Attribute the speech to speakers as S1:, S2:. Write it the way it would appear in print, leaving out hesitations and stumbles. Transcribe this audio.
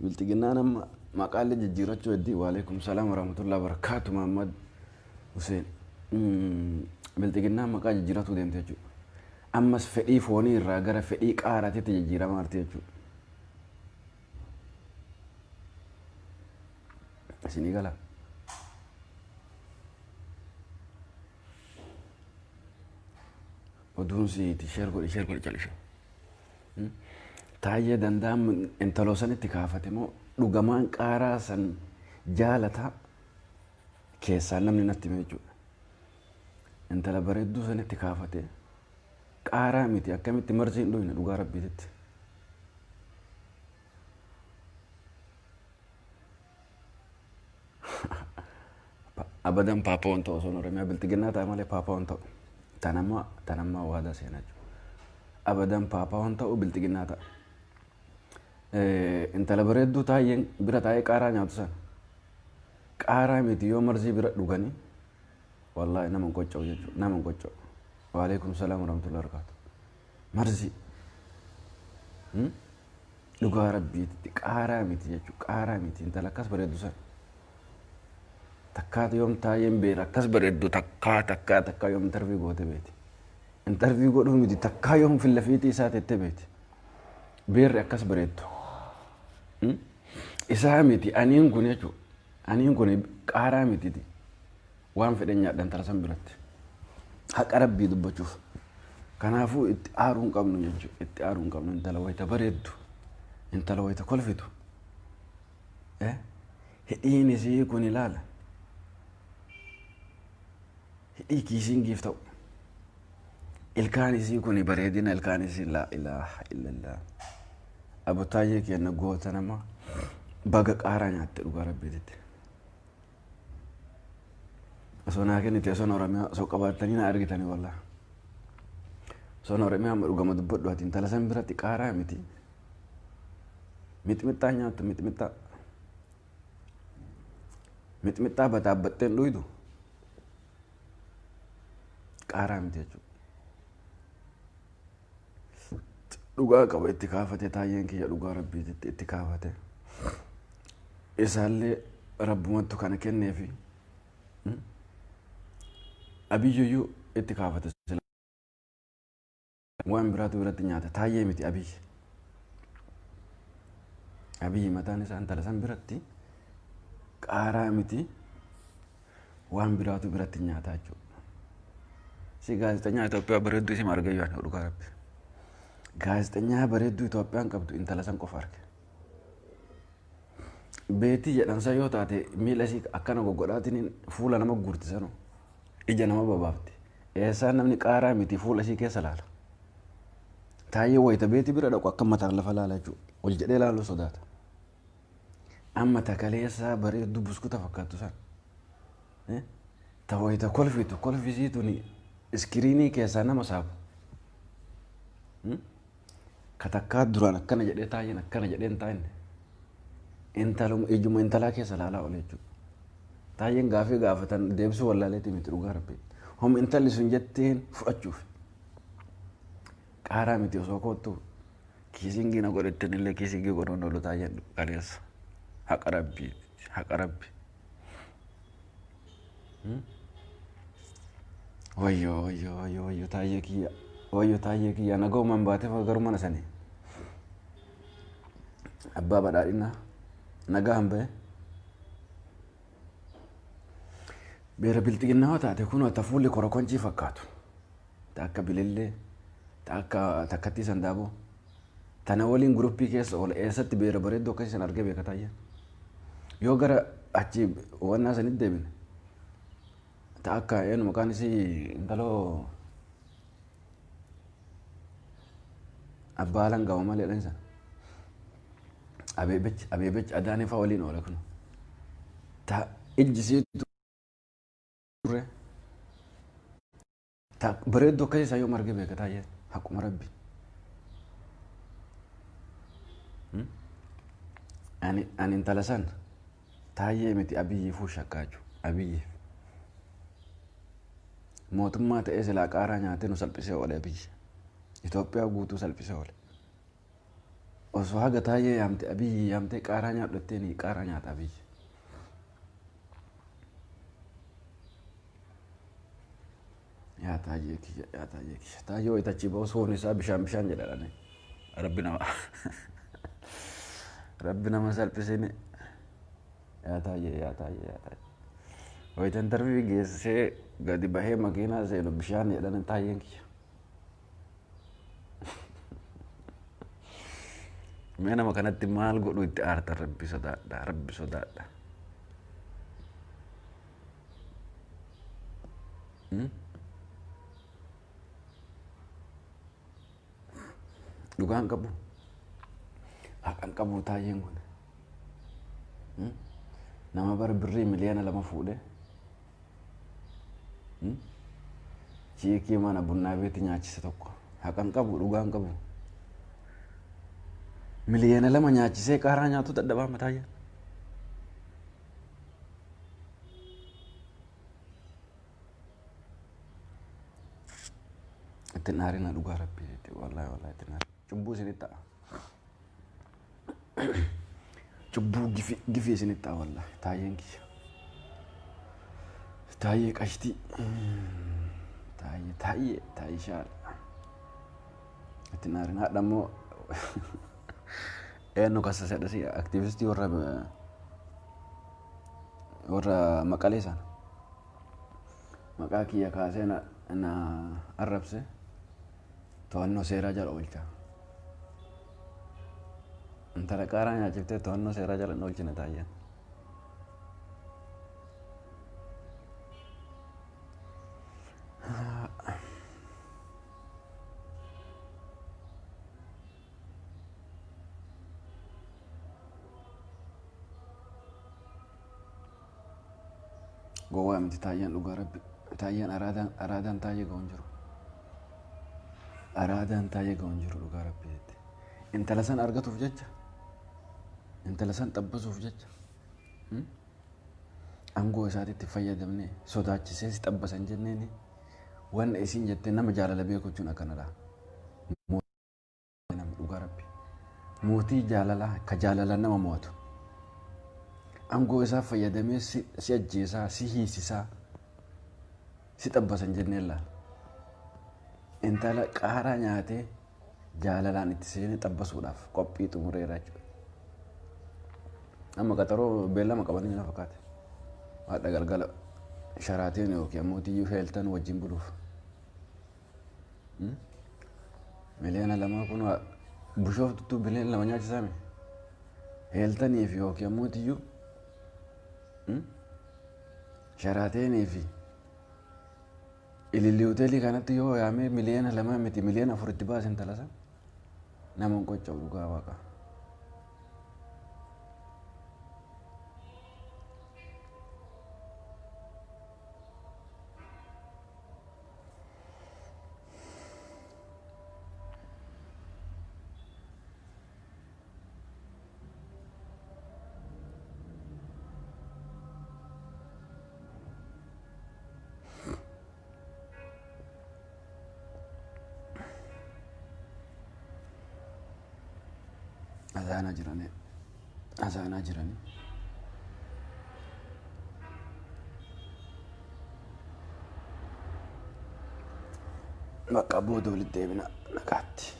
S1: Bilxiginnaan amma maqaalee jijjiirachuu heddii. Waalaikum salaam warahmatullahi wabarakaatu Muhammad Hussein. Bilxiginnaan maqaa jijjiiratuu deemte jechuudha. Ammas fedhii foonii irraa gara fedhii qaaraatiitti jijjiiramaa jirti jechuudha. Isinii galaa? Oduun siiti sheer godhi sheer godhi calise. Taayyee danda'am intaloo sanitti kaafate moo dhugamaan qaaraa san jaalataa keessaa namni natti hime jechuudha. Intala bareedduu sanitti kaafate qaaraa miti akkamitti marzii hin dhuyne dhugaa rabbiititti. Abadan paapaa waan ta'u osoo hin Oromiyaa bilxiginnaa ta'a malee paapaa waan ta'u. Tanamma tanamma waadaa seenaa jiru. Abadan paapaa waan ta'u bilxiginnaa ta'a. Intala bareedduu taayyeen bira taa'ee qaaraa nyaatu sana. Qaaraa miti yoo marzii bira dhuganii wallaahi nama hin qocca'u jechuudha. Nama hin qocca'u. Waalaikum salaam warahmatullahi wabarakatuh. Marzii. Dhugaa rabbiititti qaaraa miti jechuudha. Qaaraa miti intala akkas bareeddu sana. Takkaa yoom taa'een beera akkas bareeddu takkaa takkaa takkaa yoom intarvii goote beeti. Intarvii godhuu miti takkaa yoom fillafiitii isaa tettee beeti. Beerri akkas bareeddu. Isaa miti aniin kun jechuudha. Aniin kun qaaraa mititi. Waan fedhen nyaadha intala san biratti. Haqa rabbii dubbachuuf. Kanaafuu itti aaruu hin qabnu jechuudha. Itti aaruu hin qabnu intala wayita bareeddu. Intala wayita kolfitu. Hidhiin isii kun ilaala. Hidhii kiisingiif ta'u. Ilkaan isii kun bareedina ilkaan isii laa ilaaha illallah. Abutaayyee kenna goota nama baga qaaraa nyaatte dhugaa rabbiititti. Osoo naa kennite osoo Oromiyaa osoo qabaattanii na argitanii wallah. Osoo Oromiyaa amma dhugama dubbadhu ati intala san biratti qaaraa miti. Mixmixxaa nyaattu mixmixxaa. Mixmixxaa bataabbatteen dhuydu. Qaaraa miti jechuudha. Dhugaa qaba itti kaafate taayyeen kiyya dhugaa rabbiititti itti kaafate. Isaallee rabbumattu kana kenneefi. Abiyyoyyuu itti kaafate sila. Waan biraatu biratti nyaata taayyee miti abiyyi. Abiyyi mataan isaa intala san biratti qaaraa miti waan biraatu biratti nyaata jechuudha. Si gaazexanyaa Itoophiyaa bareedduu isin argee yoo ani dhugaa rabbi. Gaazexanyaa bareedduu Itoophiyaan qabdu intala san qofa arge. Beetii jedhan san yoo taate miila isii akkana goggodhaatiin fuula nama guurti sanu ija nama babaafti. Eessaan namni qaaraa miti fuula isii keessa laala. Taayyee wayita beetii bira dhaqu akka mataan lafa laala jechuudha. Ol jedhee laaluu sodaata. Amma takaleessaa bareedduu buskuta fakkaattu san. Ta wayita kolfitu kolfisii tuni iskiriinii keessaa nama saabu. Ka takkaa duraan akkana jedhee taayyeen akkana jedhee hin taa'inne. Intaluma ijuma intalaa keessa laalaa oole jechuudha. Taayyeen gaafii gaafatan deebisuu wallaaleetii miti dhugaa rabbi. Hom intalli sun jetteen fudhachuuf. Qaaraa miti osoo koottu kiisingii na godhetteen illee kiisingii godhuun oolu taayyeen kaleessa. Haqa rabbii haqa rabbi. Wayyoo wayyoo wayyoo wayyoo taayyee kiyya wayyoo taayyee kiyya nagaumaan baatee garuu mana sanii. Abbaa badhaadhinaa nagaan bahe. Beera bilxiginnaa yoo taate kun ta fuulli korokonchii fakkaatu. Ta akka bilillee ta akka takkattii sandaaboo. Tana waliin guruppii keessa oola eessatti beera bareedduu akkasii san argee beeka taayyeen. Yoo gara achi hubannaa sanitti deebine ta akka eenyu maqaan isii intaloo abbaa alangaa malee dhan sana. Abeebech Abeebech Adaanee fa'aa waliin oola kun. Ta ijji isii turre. Ta bareedduu akkasii isaa yoom argee beeka taayyee haquma rabbi. Ani ani intala san taayyee miti abiyyiifuu shakkaa jechuudha abiyyiif. Mootummaa ta'ee silaa qaaraa nyaatee nu salphisee oole abiyyi. Itoophiyaa guutuu salphisee oole. Osoo haga Taayyee yaamte, Abiyyi yaamtee qaaraa nyaadhu jetteen, qaaraa nyaata Abiyyi. Yaa Taayyee kiyya, yaa Taayyee kiyya. Taayyee wayita achii ba'u soon isaa bishaan bishaan jedha dhane. Rabbi nama salphisini. Yaa Taayyee, yaa Taayyee, yaa Taayyee. Wayita interview geessisee gadi bahee makiinaa seenu bishaan jedhan Taayyeen kiyya. Mee nama kanatti maal godhu itti aartan? Rabbi sodaadha, Rabbi sodaadha. Dhugaan qabu. Haqan qabu Taayyeen kun. Nama bara birrii 2 miliyoona fuudhee chiikii mana bunnaa beetti nyaachise tokko haqan qabu, dhugaan qabu. 2 miliyoona nyaachisee qaaraa nyaatu dadhabaa mataayyaan. Ittiin aarina dhugaa Rabbii, wallaahi wallaahi ittiin aarina. Cubbuu isinitti ta'a. Cubbuu gifii isinitti ta'a wallaahi, Taayyeen kiyya. Taayyee qashtii. Taayyee, Taayyee, Taayyee shaadha. Ittiin aarina. Haadha immoo eenyu kassase dhasi aktiivistii warra Maqalee sana. Maqaa kiyya kaasee na arrabse, to'annoo seeraa jala oolcha. Intala qaaraa nyaachiftee to'annoo seeraa jala hin oolchine Taayyeen. Gowwaa miti Taayyeen, dhugaa Rabbi. Taayyeen araadaan Taayyee ga'u hin jiru. Araadaan Taayyee ga'u hin jiru, dhugaa Rabbi jette. Intala san argatuuf jecha, intala san xabbasuuf jecha, aangoo isaatitti fayyadamne sodaachisee si xabbasan jenneeni wanna isiin jettee. Nama jaalala beeku jechuun akkanadha. Nama dhugaa Rabbi. Mootii jaalalaa ka jaalala nama mo'atu. Aangoo isaa fayyadamee si ajjeesaa, si hiisisaa, si xabbasan jenneen laala. Intala qaaraa nyaatee jaalalaan itti seenee xabbasuudhaaf qophii xumureera jechuudha. Amma qaxaroo beellama qabanii na fakkaate. Haadha galgala Sharaateen yookiin ammoo tiyyuu Heeltan wajjin buluuf. 2 miliyoona kun Bushooftutu 2 miliyoona nyaachisaame. Heeltanii fi yookiin ammoo tiyyuu Sharaateenii fi Ililli hoteelii kanatti yoo yaamee 2 miliyoona miti 4 miliyoona itti baasen talasa nama hin qocca'u, dhugaa Waaqa. Azaanaa jiranii. Azaanaa jiranii. Bakka booda walitti deebina, nagaatti.